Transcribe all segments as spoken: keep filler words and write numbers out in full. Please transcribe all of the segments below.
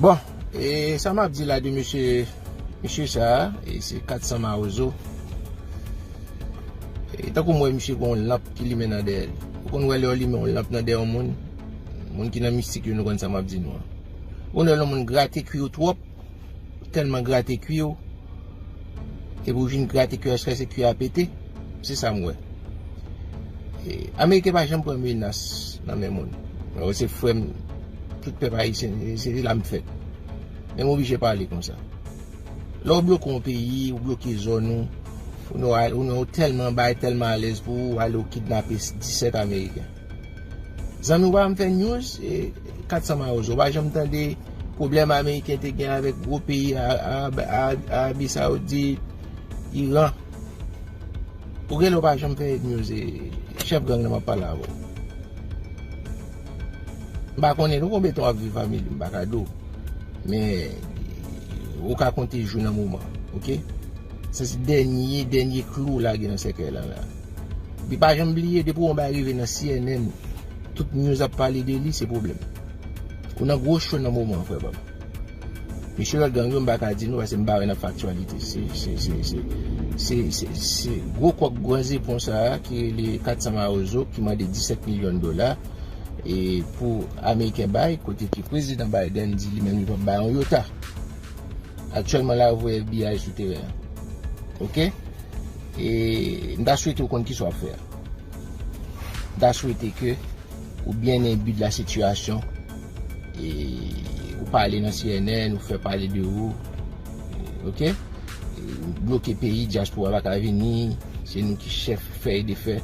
Bon, e sa m ap di la de mesye, mesye sa a, e se kat san Mawozo. E tankou m wè misye gen yon lanp ki limen nan dèyè l. Ou konn wè lè yo limen yon lanp nan dèyè yon moun? Moun ki nan mistik yo, nou konn sa m ap di nou an. Ou konn wè lè yon moun grate kwi w twòp, tèlman grate kwi w, epi w vin grate kwi a jiskaske kwi a pete. Se sa m wè. E, Ameriken pa janm pran menas nan men moun. Yo, se frè m, tout pèp ayisyen, se la m fèt. Men m oblije pale konsa. Lè w bloke yon peyi, ou bloke zòn ou, ou nan, ou nan, ou tèlman bay, tèlman alèz pou ou, ale ou kidnape disèt Ameriken. Zanmi, ou pa janm fè news, e, kat san Mawozo, ou pa janm tande pwoblèm Ameriken te gen avèk gwo peyi A-, A-, A-, Arabi Saoudit, Iran. Ou genlè ou pa janm fè news, e, chèf gang nan m ap pale avè w. M pa konnen non konbyen tan w ap viv, fanmi m, m pa ka di w. Men, ou ka konte jou nan moman, oke? Sa se dènye, dènye klou w lage nan sèkèy lan la. Epi pa janm bliye, depi yon bagay rive nan C N N, tout news ap pale de li, se pwoblèm. Ou nan gwo cho nan moman an, frè pa m. Mesye lòt gang yo, m pa ka di nou, paske m pa wè n ap fè aktyalite. Se, se, se, se, se, se, se gwo kòk gran zepon sa a ki rele kat san Mawozo, ki mande disèt milyon dola, e pou Ameriken bay, kote ke Prezidan Biden di li menm li p ap bay yon yota. Aktyèlman la, yo voye F B I sou teren an. Oke? E m ta swete w konn kisa w ap fè a. M ta swete ke ou byen enbi de la sitiyasyon, e ou pale nan C N N, ou fè pale de ou, oke? E ou bloke peyi, dyaspora pa ka vini, se nou ki chèf fè e defè.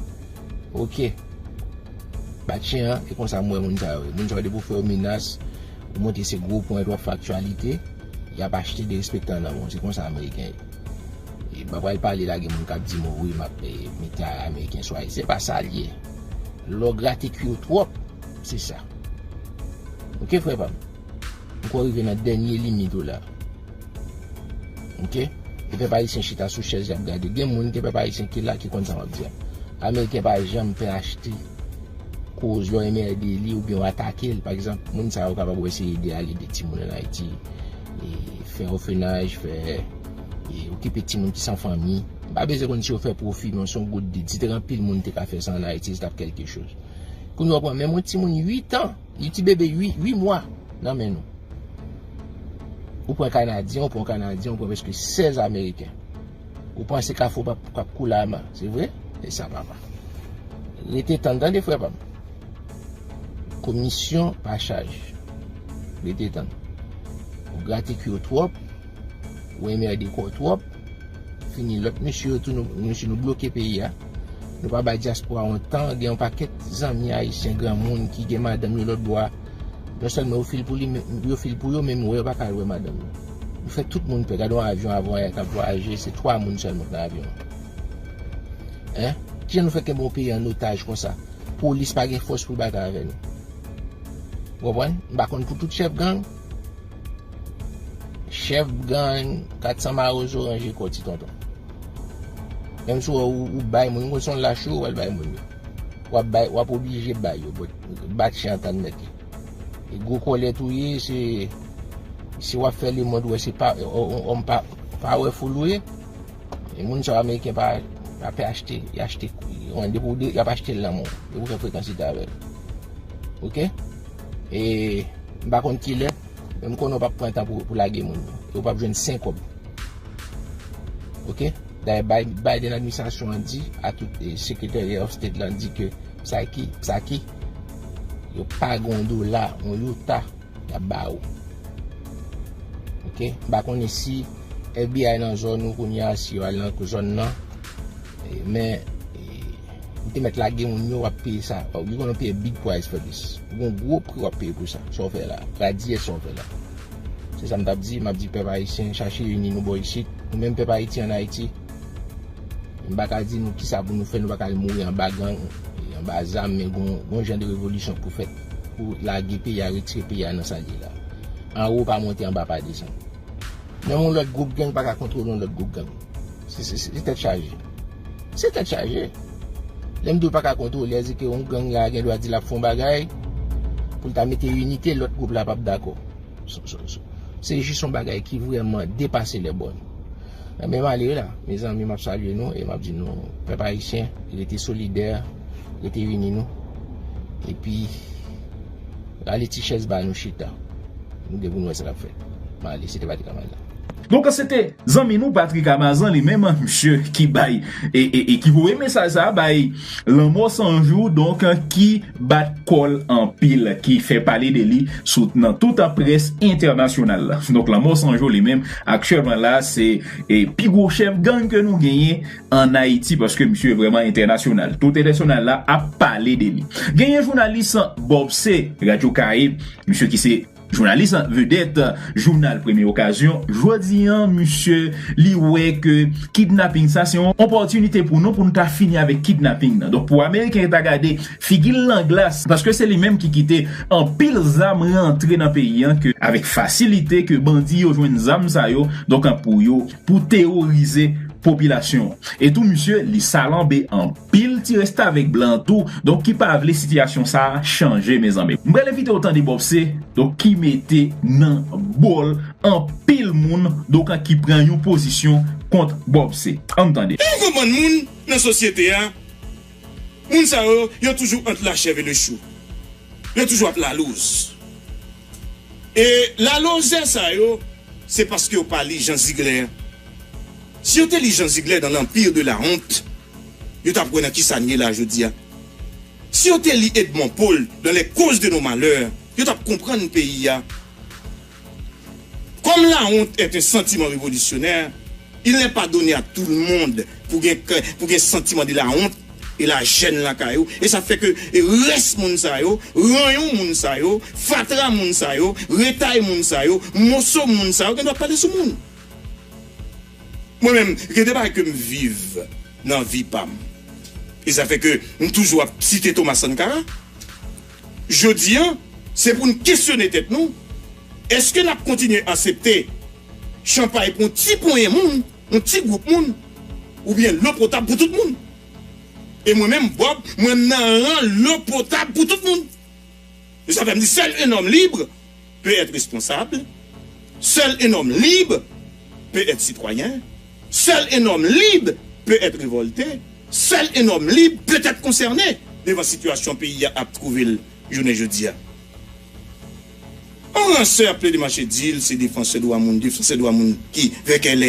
Oke. Bat chen an, e konsa m wè moun sa yo. Moun sa yo depi w fè yo menas, ou montre se gwo pwen, w ap fè aktyalite, y ap achte derespektan nan men w. Se konsa Ameriken ye. E m pa pral pale la, gen moun k ap di m, wi, m ap, e, mete Ameriken sou Ayisyen. Se pa sa l ye. Lè w grate kwi w twòp, se sa. Oke, frè pa m? Ou kwè w rive nan dènye limit ou la. Oke? E pèp ayisyen chita sou chèz, y ap gade. Gen moun ke pèp ayisyen ki la ki konn sa m ap di a. Ameriken pa janm fè achte koz lè w enmède li oubyen w atake l. Pa egzanp, moun sa yo kapab wè se ede al ede timoun ann Ayiti, e fè òfenaj, fè, e okipe timoun ki san fanmi. M pa bezwen konn si yo fè pwofi, men se yon gout de di te gen anpil moun te ka fè sa ann Ayiti, se t ap kèlke choz. Kounye a w pran menm yon timoun uit an, yon ti bebe uit, uit mwa nan men nou. Ou pran Kanadyen, ou pran Kanadyen, ou pran prèske sèz Ameriken. Ou panse kafou p ap, p ap koule ama, se vre? E sa papa. Rete tann, tande, frè pa m. Komisyon pa chaj. Rete tann. Ou grate kwi w twòp, ou enmède kò w twòp. Fini, lòt mesye yo tou, nou, mesye, nou bloke peyi a. Nou pa bay dyaspora yon tan, gen yon pakèt zanmi ayisyen, granmoun ki gen madanm yo lòt bò a. Non sèlman yo fil pou li, men, yo fil pou yo, men m wè yo pa ka al wè madanm yo. Yo fè tout moun pè. Gade yon avyon avwayan k ap vwayaje, se twa moun sèlman k nan avyon an. Hein? Kijan nou fè kenbe yon peyi an otaj konsa? Polis pa gen fòs pou l batay avè nou. Ou konprann? M pa konn pou tout chèf gang. Chèf gang, kat san Mawozo, ranje kò w, ti tonton. Menm si w, ou, ou bay moun, ou konn se yon lach ou, w al bay moun yo. W ap bay, w ap oblije bay yo, but bat chen an tann mèt li. E gwo kòlèt ou ye, se, si w ap fè lemonn wè se pa, o, o, òm pa, powerful ou ye. E moun sa yo, Ameriken pa, pa pè achte, y achte, depi w de, y ap achte l nan men w, depi w fè frekansite avè l. Oke? E m pa konn kilè, men m konnen w p ap pran tan pou, pou lage moun yo. E w p ap jwenn senk kòb. Oke? Dayè, Bi-, Biden administrasyon an di a tout, e, Secretary of State lan di ke Psaki, Psaki, yo pa gen yon dola, yon yota y ap ba ou. Oke? M pa konnen si F B I nan zòn ou kounye a, si yo al nan zòn nan. E, men, e, ou te mèt lage moun yo, w ap peye sa. Ou konnen w peye big price for this. Ou gen gwo pri w ap peye pou sa. Sa w fè la. Radye sa w fè la. Se sa m t ap di. M ap di pèp ayisyen, chache ini nou bò isit. Nou menm pèp Ayiti ann Ayiti. M pa ka di nou kisa pou nou fè, nou pa ka al mouri anba gang, anba zam, men gon, gon jan de revolisyon pou fèt, pou lage peyi a, retire peyi a nan sa l ye la. Anwo pa monte, anba pa desann. Menm yon lòt gwoup gang pa ka kontwole yon lòt gwoup gang. Se, se, se, se tèt chaje. Se tèt chaje. Lè m di w pa ka kontwole, se ke yon gang la gen dwa di l ap fè yon bagay, pou l ta mete inite, lòt gwoup la p ap dakò. Se jis yon bagay ki vrèman depase lè bòn. Men malere la, mezanmi, m ap salye nou e m ap di nou, pèp ayisyen, rete solidè, rete ini nou. Epi, rale ti chèz ba nou chita. Nou gen pou nou wè sa k ap fèt. M ale, se te Patrick Amazan. Donk, se te zanmi nou, Patrick Amazan, li menm, misye ki bay, e, e, e ki voye mesaj sa a bay Lanmò San Jou, donk, ki bat kò l anpil, ki fè pale de li sou, nan tout près entènasyonal la. Donk, Lanmò San Jou, li menm, aktyèlman la, se, e, pi gwo chèf gang ke nou genyen ann Ayiti, paske misye vrèman entènasyonal. Tout entènasyonal la ap pale de li. Genyen jounalis Bob C, Radyo Karayib, misye ki se jounalis vedèt jounal Premye Okazyon, jodi a, misye, li wè ke kidnaping sa se yon opòtinite pou nou, pou nou ta fini avèk kidnaping nan. Donk, pou Ameriken ta gade figi l nan glas, paske se li menm ki kite anpil zam rantre nan peyi a, ke avèk fasilite ke bandi yo jwenn zam sa yo, donk, pou yo, pou teworize popilasyon an. E tou, misye, li salanbe anpil ti restavèk blan tou, donk, ki pa vle sitiyasyon sa a chanje, mezanmi. M pral envite w tande Bob C, donk, ki mete nan bòl anpil moun, donk, ki pran yon pozisyon kont Bob C. Ann tande. Gen yon bann moun nan sosyete a, moun sa yo, yo toujou ant lachèv e lechou. Yo toujou ap lalouz. E lalozè sa yo, se paske yo pa li Jean Ziegler. Si yo te li Jean Ziegler dans l'Empire de la honte, yo t ap wè nan kisa n ye la jodi a. Si yo te li Edmond Paul dans Les causes de nos malheurs, yo t ap konprann peyi a. Comme la honte est un sentiment révolutionnaire, il n'est pas donné à tout le monde pou gen, pou gen santiman de la honte e la jèn lakay ou. E sa fè ke, e, rès moun sa yo, ranyon moun sa yo, fatra moun sa yo, retay moun sa yo, moso moun sa yo, gen dwa pale sou moun. Mwen menm, gen de bagay ke m viv nan vi pa m. E sa fè ke m toujou ap site Thomas Sankara. Jodi a, se pou n kesyone tèt nou, èske n ap kontinye aksepte chanpay pou yon ti ponyen moun, yon ti gwoup moun, oubyen lo potab pou tout moun? E mwen menm, Bob, mwen nan ran lo potab pou tout moun. E sa fè m di, seul un homme libre peut être responsable, seul un homme libre peut être citoyen, seul un homme libre peut être révolté, seul un homme libre peut être concerné devan sitiyasyon peyi a ap twouve l jounen jodi a. Yon ransè ap plede mache di l se defansè dwa moun, defansè dwa moun ki vè kèlè.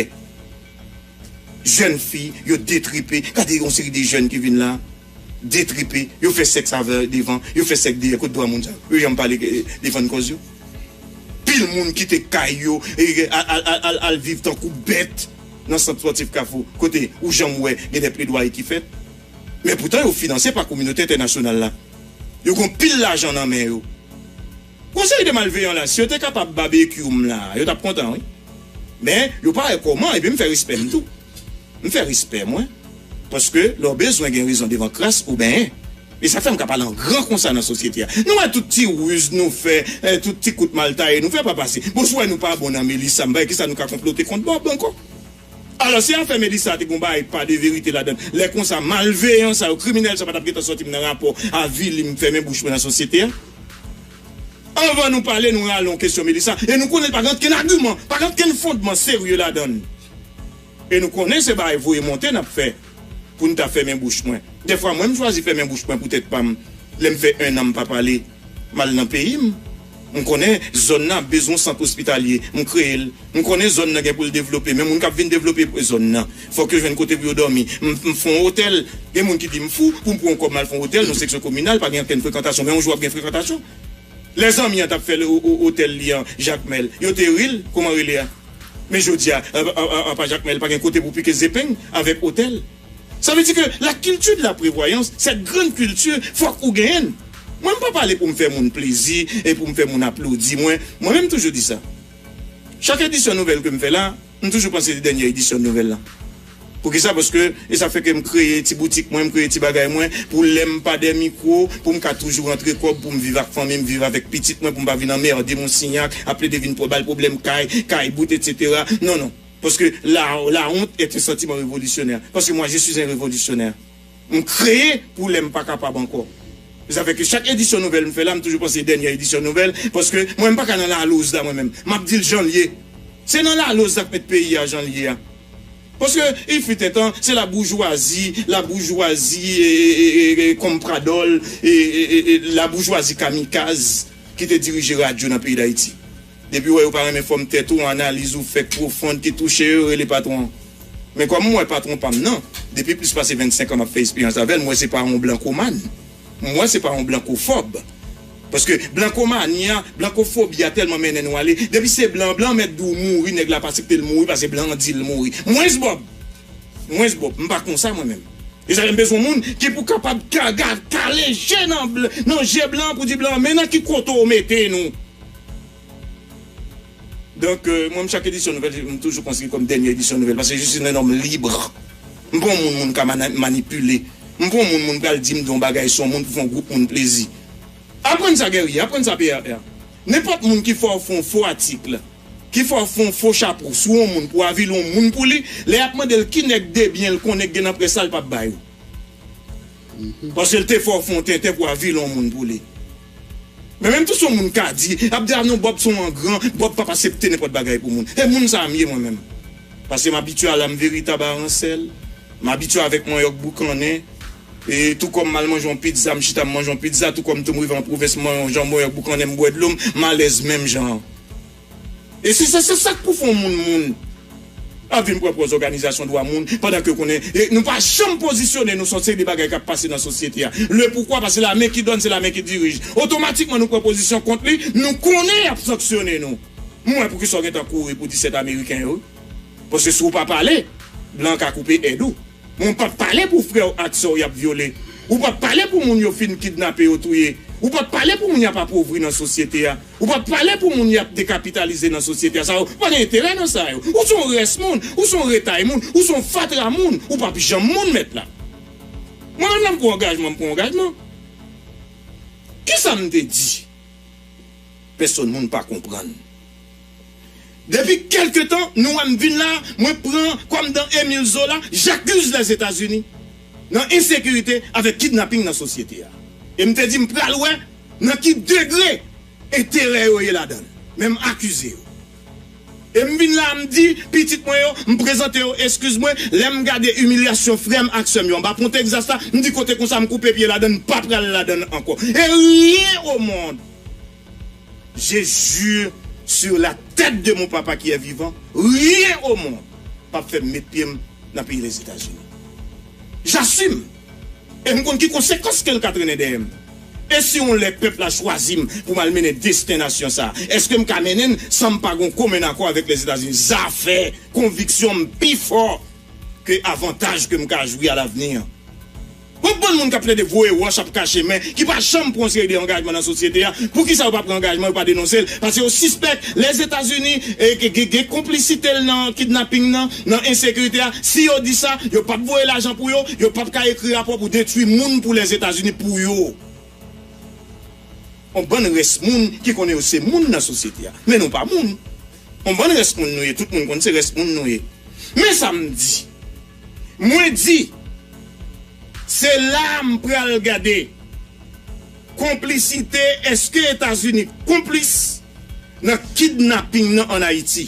Jèn fi, yo detripe. Gade yon seri de jèn ki vin la, detripe. Yo fè sèks avè devan, yo fè sèks dèyè. Kot dwa moun sa yo? Yo janm pale, eh, defann kòz yo? Pil moun kite kay yo, e, al, al, al, al, al viv tankou bèt nan sant spòtif Kafou, kote ou janm wè gen de pledwaye ki fèt. Men poutan yo finanse pa kominote entènasyonal la. Yo gon pil lajan nan men yo. Gon seri de malveyan la, si yo te kapab babekyou m la, yo t ap kontan, wi. Men, yo pa wè kòman, epi m fè respè m tou. M fè respè mwen. Paske, lè w bezwen gen rezon devan kras, ou benyen. E sa fè m ka pale an gran konsa nan sosyete a. Nou wè tout ti riz nou fè, eh, tout ti kout mal taye nou fè pa pase. Bon, si w wè nou pa bon nan Melissa, m pa wè kisa nou ka konplote kont Bob ankò. Alò, si afè Melissa te gon bagay pa de verite ladan l, lè konsa, malveyan sa yo, kriminèl sa yo pa t ap gentan sòti nan rapò avili m, fèmen bouch mwen nan sosyete a. Anvan nou pale, nou rale yon kesyon Melissa, e nou konnen pa gen okenn agiman, pa gen okenn fondman serye ladan l. E nou konnen se bagay voye monte n ap fè pou n ta fèmen bouch mwen. Dèfwa, mwen, m chwazi fèmen bouch mwen pou tèt pa m. Lè m fè en an m pa pale, m al nan peyi m. M konnen zòn nan ap bezwen yon sant ospitalye, m kreye l. M konnen zòn nan gen pou l devlope, men moun k ap vin devlope zòn nan, fòk yo jwenn kote pou yo dòmi. M, m fè yon otèl, gen moun ki di m fou pou m pran yon kòb m al fè yon otèl nan seksyon kominal, pa gen okenn frekantasyon, men yon jou ap gen frekantasyon. Lè zanmi an t ap fè l o-, o-, otèl li an Jakmèl, yo te ri l, kòman rele a? Men jodi a, a, a, a, apa Jakmèl, pa gen kote pou pike zepeng avèk otèl. Sa vle di ke la culture de la prévoyance, cette grande culture, fòk ou genyen l. Mwen, m pa pale pou m fè moun plezi e pou m fè moun aplodi mwen. Mwen menm, m toujou di sa. Chak edisyon nouvèl ke m fè la, m toujou panse de dènye edisyon nouvèl la. Poukisa? Paske, e sa fè ke m kreye ti boutik mwen, m kreye ti bagay mwen, pou lè m pa dèyè mikwo, pou m ka toujou rantre kòb, pou m viv ak fanmi m, viv avèk pitit mwen, pou m pa vin anmède Monsignac, ap plede vin pou ba l pwoblèm kay, kay bout, etsetera. Non, non. Paske la, la honte est un sentiment révolutionnaire. Paske mwen, je suis un révolutionnaire. M kreye pou lè m pa kapab ankò. Sa fè ke chak edisyon nouvèl m fè la, m toujou panse dènyè edisyon nouvèl, paske mwen, m pa ka nan laloz la, mwen menm. M ap di l jan l ye. Se nan laloz la k met peyi a jan l ye a. Paske, il fut un temps, se laboujwazi, laboujwazi, e, e, e, e, e, konpradòl, e, e, e, e, laboujwazi kamikaz ki te dirije radyo nan peyi Dayiti. Depi w wè yo pa renmen fòm tèt ou, analiz ou fèk pwofond ki touche yo, rele patwon an. Men kòm m wè patwon pa m nan, depi plis pase vennsenk an m ap fè esperyans avè l, m wè se pa yon blankoman. M wè se pa yon blankofòb. Paske blankomani a, blankofobi a tèlman mennen nou ale. Depi se blan, blan mèt di w mouri, nèg la pa aksepte l mouri, paske blan an di l mouri. Mwens bòb! Mwens bòb, m pa konsa mwen menm. E sa fè m bezwen moun ki pou kapab ka, ka, kale je nan, bl- nan je blan pou di blan, men nan ki kote w mete nou. Donk, euh, mwen, chak edisyon nouvèl, m toujou konsidere kòm dènyè edisyon nouvèl, paske je suis un homme libre. M pa yon moun moun ka mana- manipile. M pa yon moun moun pral di m de yon bagay sou yon moun pou fè yon gwoup moun plezi. Aprann sa, Guerrier, aprann sa, P R R. Nenpòt moun ki fè w fè yon fo atik, ki fè w fè yon fo chapo sou yon moun pou avili yon moun pou li, lè y ap mande l ki nèg de byen l konnen k gen nan près la, l p ap ba yo. Paske l te fè w fè yon tenten pou avili yon moun pou li. Men menm tou se yon moun ka di, ap di, "A non, Bòb se yon gran, Bòb p ap aksepte nenpòt bagay pou moun." E moun sa a m ye mwen menm. Paske m abitye a la m veritab a ransèl, m abitye avèk manyòk boukannen, e tou kòm m al manje yon pizza, m chita m manje yon pizza, tou kòm tou m rive an pwovens, m manje yon janbon, manyòk boukannen, m bwè dlo m, m alèz menm jan an. E se, se, se sa k pou fè yon moun moun. Ap vin pran pòz òganizasyon dwa moun, pandan ke w konnen, e nou pa janm pozisyone nou sou yon seri de bagay k ap pase nan sosyete a. Le poukwa, paske la men ki dòne, se la men ki dirije. Otomatikman, nou pran pozisyon kont li, nou konnen y ap sanksyone nou. M wè poukisa w gentan kouri pou disèt Ameriken yo. Paske si w pa pale, blan ka koupe èd ou. Men w p ap pale pou frè w ak sè w y ap vyole. Ou p ap pale pou moun yo fin kidnape yo touye. Ou p ap pale pou moun y ap apovri nan sosyete a. Ou p ap pale pou moun y ap dekapitalize nan sosyete a. Sa yo pa gen enterè nan sa yo. Ou se yon rès moun, ou se yon retay moun, ou se yon fatra moun, ou p ap janm moun mèt la. Mwen menm lè m pran angajman, m pran angajman. Kisa m te di? Pèsonn moun pa konprann. Depi kèlke tan, nou wè m vin la, mwen pran kòm dans Émile Zola, j'accuse les États-Unis nan ensekirite avèk kidnaping nan sosyete a. E m te di m pral wè nan ki degre enterè yo ye ladan l. Men m akize yo. E m vin la, m di pitit mwen yo, m prezante yo eskiz mwen, lè m gade imilyasyon frè m ak sè m yo anba pon Texas la, m di kote konsa m koupe pye ladan l, m pa pral ladan l ankò. Et rien au monde, je jure sur la tête de mon papa qui est vivant, rien au monde p ap fè m met pye m nan peyi Lèzetazini. J'assume. E m konn ki konsekans ke l ka trennen dèyè m. E si yon lè pèp la chwazi m pou m al mennen desten nasyon sa a, èske m ka mennen l san m pa gen yon komen akò avèk Lèzetazini? Zafè konviksyon m pi fò ke avantaj ke m ka jwi alavni an. Yon bann moun k ap plede voye wòch, ap kache men, ki pa janm pran yon seri de angajman nan sosyete a. Poukisa yo pa pran angajman, yo pa denonse l? Paske yo sispèk Lèzetazini, e, gen, gen, gen konplisite l nan kidnaping nan, nan ensekirite a. Si yo di sa, yo p ap voye lajan pou yo, yo p ap ka ekri rapò pou detwi moun pou Lèzetazini pou yo. Yon bann rès moun ki konnen yo se moun nan sosyete a. Men nou pa moun. Yon bann rès moun nou ye, tout moun konn se rès moun nou ye. Men sa m di. Mwen di, se la a m pral gade konplisite, èske Etazini konplis nan kidnaping nan ann Ayiti?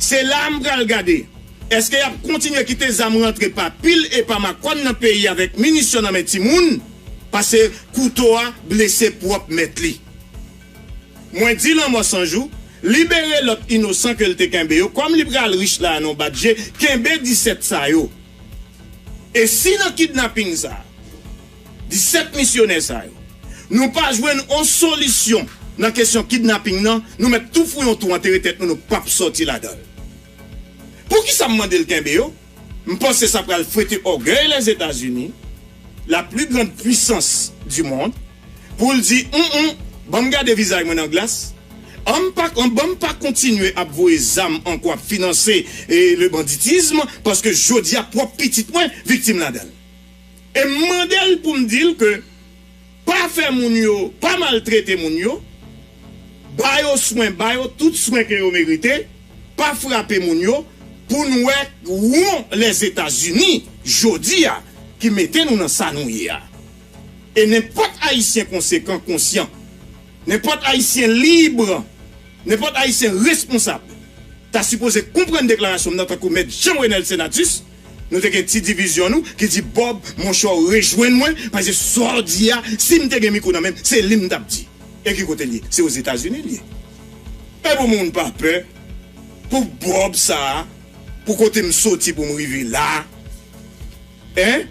Se la a m pral gade, èske y ap kontinye kite zam rantre pa pil e pa makòn nan peyi avèk minisyon nan men timoun, pase kouto a blese pwòp mèt li? Mwen di Lanmò San Jou, libere lòt inosan ke l te kenbe yo, kòm li pral rich la a nan yon bat je, kenbe disèt sa yo. E si nan kidnaping sa a, disèt misyonè sa yo, nou pa jwenn yon solisyon nan kesyon kidnaping nan, nou mèt tou fouye yon twou antere tèt nou, nou p ap sòti ladan l. Poukisa m mande l kenbe yo? M panse sa pral fwete ògèy Lèzetazini, la plus grande puissance du monde, pou l di, "Hum, hum, ban m gade vizaj mwen nan glas. An m pa, an, ban m pa kontinye ap voye zam ankò, ap finanse, e, le banditisme, paske jodi a pwòp pitit mwen viktim ladan l." E m mande l pou m di l ke pa fè moun yo, pa maltrete moun yo, ba yo swen, ba yo tout swen ke yo merite, pa frape moun yo, pou n wè won Lèzetazini jodi a ki mete nou nan sa nou ye a. E nenpòt Ayisyen konsekan, konsyan, nenpòt Ayisyen lib, nenpòt Ayisyen responsab ta sipoze konprann deklarasyon m nan tankou Mèt Jean Renel Senatus. Nou te gen ti divizyon nou ki di, Bob, monchè, w rejwenn mwen, paske sa w di a, si m te gen mikwo nan men m, se li m t ap di. E ki kote l ye? Se Ozetazini l ye. E pou moun pa pè, pou Bob sa a, pou kote m soti pou m rive la, en,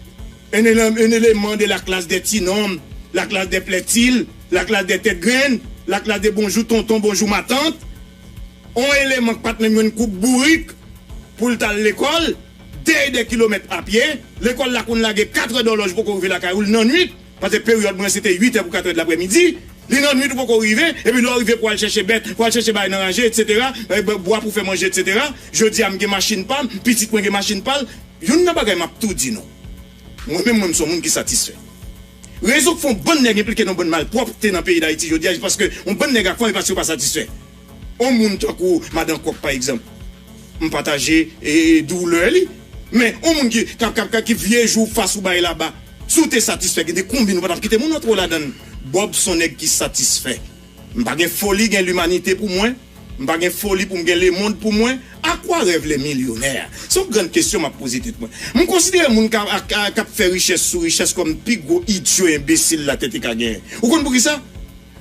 un élément de la classe des ti nonm, la classe des plètil, la classe des tèt grenn, la classe des bonjou tonton, bonjou matant, on eleman k pa t menm jwenn koup bourik pou l t al lekòl, dèyè de kilomèt a pye, lekòl la konn lage katrè dòlòj poko rive lakay ou l nan nwit, paske peryòd mwen se te uit è pou katrè de laprèmidi, li nan nwit ou poko rive, epi lè w rive pou al chèche bèt, pou al chèche bagay nan raje, etsetera, e, bwa pou fè manje, etsetera. Jodi a m gen machin pa m, pitit mwen gen machin pa l. Youn nan bagay m ap tou di nou, mwen menm, mwen m se yon moun ki satisfè. Rezon k fè yon bann nèg enplike nan yon bann malpwòpte nan peyi Dayiti jodi a, se paske yon bann nèg ak fanmi pa si yo pa satisfè. On moun tankou Madan Kòk, pa egzanp, m pataje, e, doulè li. Men, on moun ki, k ap, k ap, k ap, ki vye jou fas ou bay laba, si w te satisfè, gen de konbyen ou pa t ap kite moun antre w ladan l. Bob se yon nèg ki satisfè. M pa gen foli, gen limanite pou mwen. M pa gen foli pou m gen lemonn pou mwen. À quoi rêvent les millionnaires? Se yon grann kesyon m ap poze tèt mwen. M konsidere moun k ap, k ap, k ap fè richès sou richès kòm pi gwo idyo enbesil latè te ka genyen. Ou konn poukisa?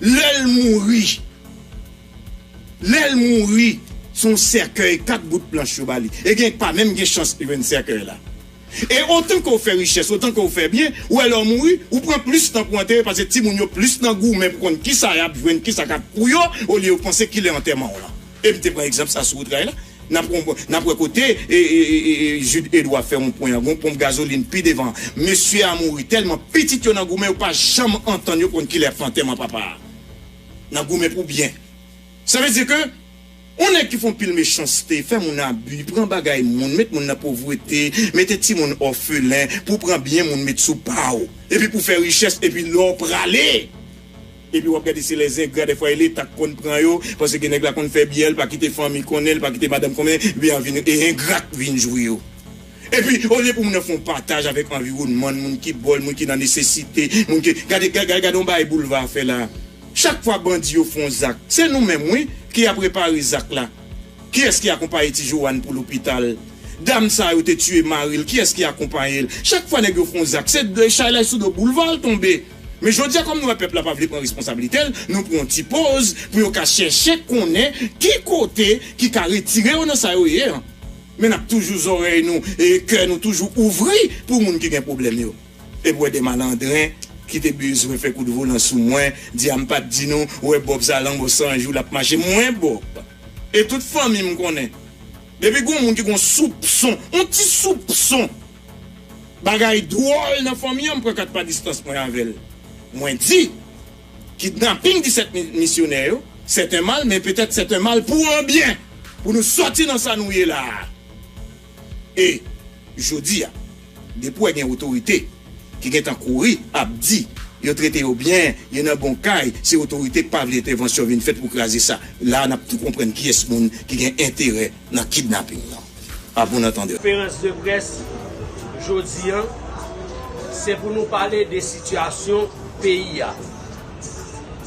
Lè l mouri, lè l mouri, se yon sèkèy kat bout planch yo ba li. E gen k pa menm gen chans jwenn sèkèy la. E otan ke w fè richès, otan ke w fè byen, ou wè lè w mouri, ou pran plis tan pou w antere, paske timoun yo plis nan goumen pou konn kisa y ap jwenn, kisa k ap pou yo, olye yo panse kilè antèman w lan. E m te pran egzanp sa sou wout ray la. N ap konprann, n ap wè kote, e, e, e, e, e, Jude Edouard fè yon pwen an, gon ponp gazolin pi devan. Mesye a mouri tèlman pitit yo nan goumen, yo pa janm antann yo pou konn kilè y ap fè antèman papa a. Nan goumen pou byen. Sa vle di ke yon nèg ki fè yon pil mechanste, fè moun abi, pran bagay moun, met moun nan povrete, mete timoun òfelen, pou pran byen moun met sou pa w. Epi pou fè richès, epi lè w prale. Epi w ap gade se lèzengra, dèfwa e Leta k konn pran yo, paske nèg la konn fè byen, l pa kite fanmi konnen, l pa kite madanm konnen, epi an vin, e engra k vin jwi yo. Epi, olye pou moun nan fè yon pataj avèk anviwònman l, moun ki ba w l, moun ki nan nesesite, moun ki, gade, gade, gade, gade yon bagay Boulva fè la. Chak fwa bandi yo fè yon zak, se nou menm, wi, ki ap repare zak la. Kiyès ki akonpaye ti Joanne pou lopital? Dam sa yo te tiye mari l, kiyès ki akonpaye l? Chak fwa nèg yo fè yon zak, se de chay la sou do Boulva l tonbe. Men jodi a, kòm nou wè pèp la pa vle pran responsablite l, nou pran yon ti poz pou yo ka chèche konnen ki kote ki ka retire yo nan sa yo ye an. Men n ap toujou zòrèy nou e kè nou toujou ouvri pou moun ki gen pwoblèm yo. Epi w wè de malandren ki te bezwen fè kout volan sou mwen, di a m pa t di nou, ou wè Bob sa lanmò san jou l ap mache, mwen Bob. E tout fanmi m konnen. Depi gon moun ki gon soupson, yon ti soupson bagay dwòl nan fanmi an, m pran kat pa distans mwen avè l. Mwen di, kidnaping disèt mi-, misyonè yo, c'est un mal, men petèt c'est un mal pour un bien, pou nou sòti nan sa nou ye la a. E jodi a, depi w wè gen otorite ki gentan kouri ap di yo trete yo byen, yo nan bon kay, se otorite k pa vle entèvansyon vin fèt pou kraze sa. La a, n ap tou konprann kiyès moun ki gen enterè nan kidnaping nan. A bon antandè. Konferans de près jodi a, se pou nou pale de sitiyasyon peyi a.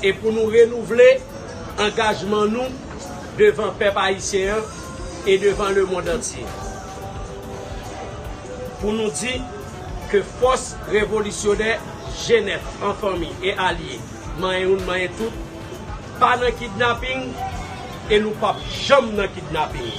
E pou nou renouvle angajman nou devan pèp ayisyen an e devan lemonn antye. Pou nou di ke fòs revolisyonè G nèf an fanmi e alye, manyen youn, manyen tout, pa nan kidnaping e nou p ap janm nan kidnaping.